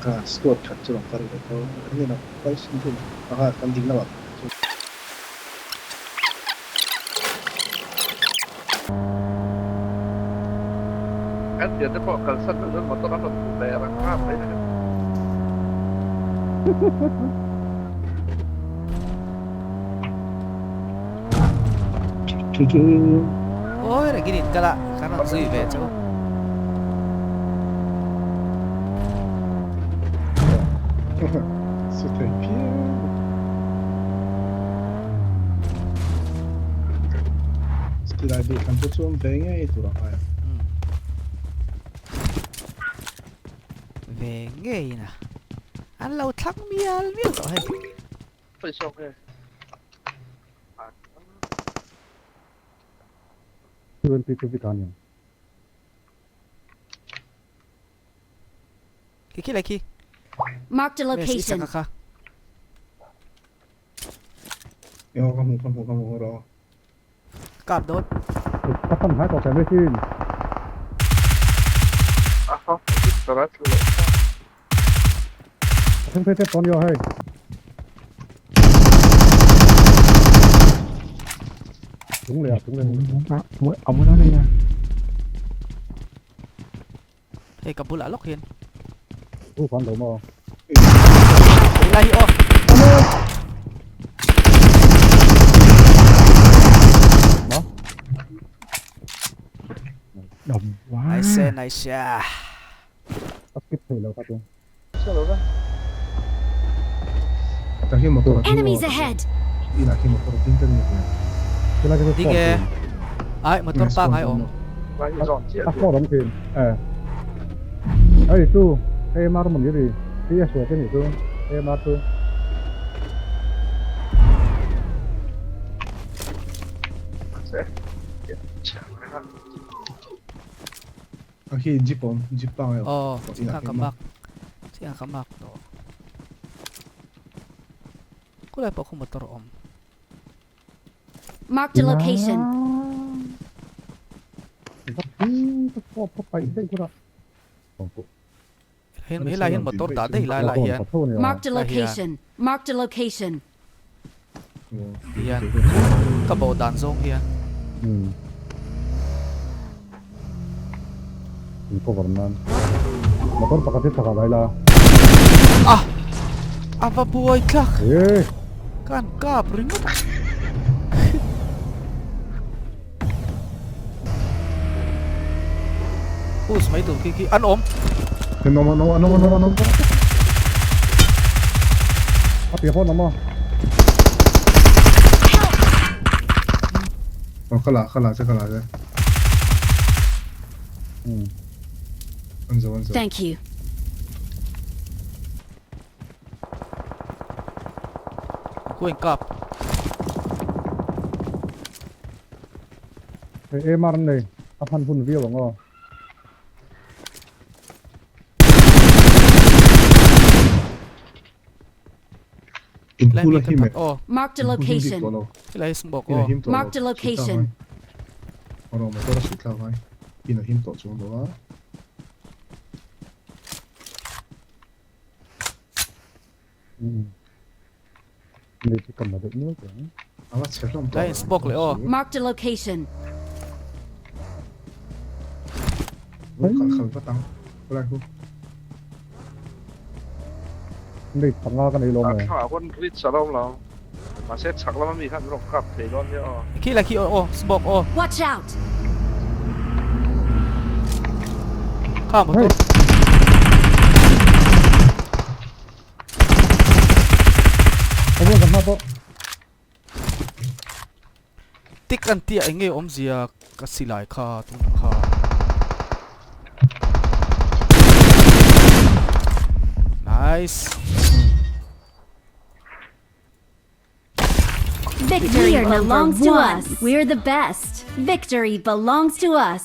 Kha squad khat chu rawn kal ve tho an ni lo kal hrim hrim a kha kan ding lamah pakhat chu. Kan thiante pawh kalsan hnu chuan motor an rawn hmu ve rang rang mai mai a. Awi rengin in kal a, kan rawn zui ve che u. Su thei phian. Silai duh thlan chu chuan ve ngei tur a ngai a. Ve ngei in a. An lo thlang mial mial tawh hei. Khi khi lai khi. Marked a Miss i location. chak a kha. Emaw ka hmu ka hmu ka hmu rawh. Kap dawn. Ka pan hnai tawh mai thin. Aha, ka tlu leh ta. A thleng phei tep tawh ania hei. Chung leh ah chung leh. Hei ka bulah lawk hian. Pu fan lo maw. Helai hi aw. Ma. Đồng quá. Nice nice. A skip thei lo kha chu. Tah hian motor a ding Enemies aw. ahead! Inah khian motor a ding ta nia hmel. Helai khi chu Ding sport e. thin. Ai motor pangai awm. A sport awm thin. E. Hei chu AMR maw ni ri. PS ve te nih chu AMR chu. A khi jeep awm, jeep pangai awm. Aw, chiang ka mark. Chiang ka mark tawh. Khulai pawh khu motor awm. Marked a location. Hian helai hian motor dah daih lai lah hian. Marked a location. Marked a location. Hian ka bo dan zawng hian. In cover nan motor pakhat hi chakah lai la. Ah! A va buai thlak. Kan kap ringawt a. Push mai tur khi khi an awm. An awm an awm an awm an awm an awm. A piah pawh an awm a. Aw ka la ka la che ka la che. An zo an zo. Thank you. Ku in kap. Hei AMR an nei a hman hun viau ang aw. In hul a him e. Marked a In hul him bik location. tawh lo. Helai smoke In a aw. him tawh lo. Marked a location. Aw motor a suih thlak ai. In a him tawh chuang lo a. Nei chu kan la deuh nual teh ang. A va chhe hlawm tawh. Lai in smoke leh aw. Marked a location. Kal khal vat ang. Khawlai hu. Nei panga ka nei lawm e. A thla ah khawn reach a lo awm lo. Mahse chhak lama mi khan min rawn kap thei dawn nia aw. Khi la khi aw aw smoke aw. Watch out! Kha motor. Tik an tia eng nge awmzia ka silai kha tunah kha. Nice. Victory belongs to us. We're the best. Victory belongs to us.